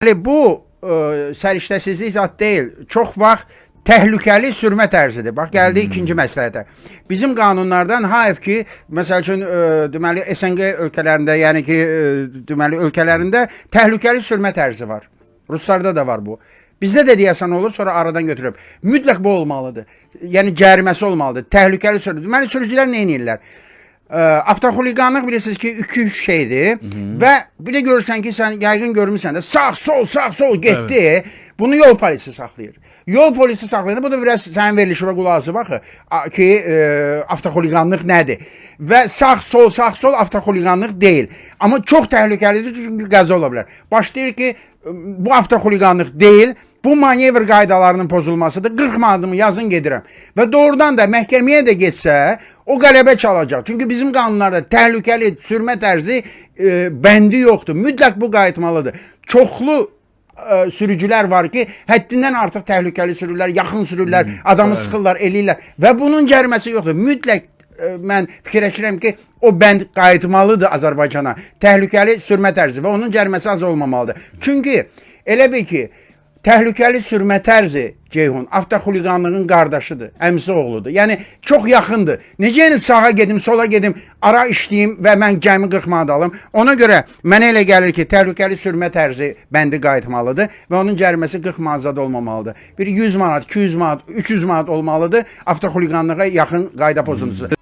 Deməli, bu səriştəsizlik zat deyil. Çox vaxt təhlükəli sürmə tərzidir. Bax, gəldik ikinci məsləhətə. Bizim qanunlardan hayf ki, məsəl üçün deməli SNQ ölkələrində, yəni ki, deməli ölkələrində təhlükəli sürmə tərzi var. Ruslarda da var bu. Bizdə də deyəsən olur, sonra aradan götürüb. Mütləq bu olmalıdır. Yəni cəriməsi olmalıdır. Təhlükəli sürücü. Deməli sürücülər nə edirlər? Avtoxuliqanlıq bilirsiniz ki, 2-3 şeydir və bir də görürsən ki, sən yəqin görmüsən də sağ, sol, sağ, sol getdi. Evet. Bunu yol polisi saxlayır. Yol polisi saxlayır. Bu da biraz sənin verilişinə qulaq asıb axı ki, avtoxuliqanlıq nədir? Və sağ, sol, sağ, sol avtoxuliqanlıq deyil. Amma çox təhlükəlidir çünki qəza ola bilər. Başlayır ki, bu avtoxuliqanlıq deyil. Bu manevr qaydalarının pozulmasıdır. 40 manatımı yazın gedirəm. Və doğrudan da məhkəməyə də getsə, o qələbə çalacaq. Çünki bizim qanunlarda təhlükəli sürmə tərzi bəndi yoxdur. Mütləq bu qayıtmalıdır. Çoxlu sürücülər var ki, həddindən artıq təhlükəli sürürlər, yaxın sürürlər, adamı sıxırlar, eləyirlər və bunun cəriməsi yoxdur. Mütləq mən fikirləşirəm ki, o bənd qayıtmalıdır Azərbaycana. Təhlükəli sürmə tərzi və onun cəriməsi az olmamalıdır. Çünki elə bil ki, təhlükəli sürmə tərzi Ceyhun avtoxuliqanlığın qardaşıdır, əmisi oğludur. Yəni çox yaxındır. Necə yəni sağa gedim, sola gedim, ara işləyim və mən cəmi 40 manat alım. Ona görə mənə elə gəlir ki, təhlükəli sürmə tərzi bəndi qayıtmalıdır və onun cəriməsi 40 manat zad olmamalıdır. Bir 100 manat, 200 manat, 300 manat olmalıdır avtoxuliqanlığa yaxın qayda pozuntusu.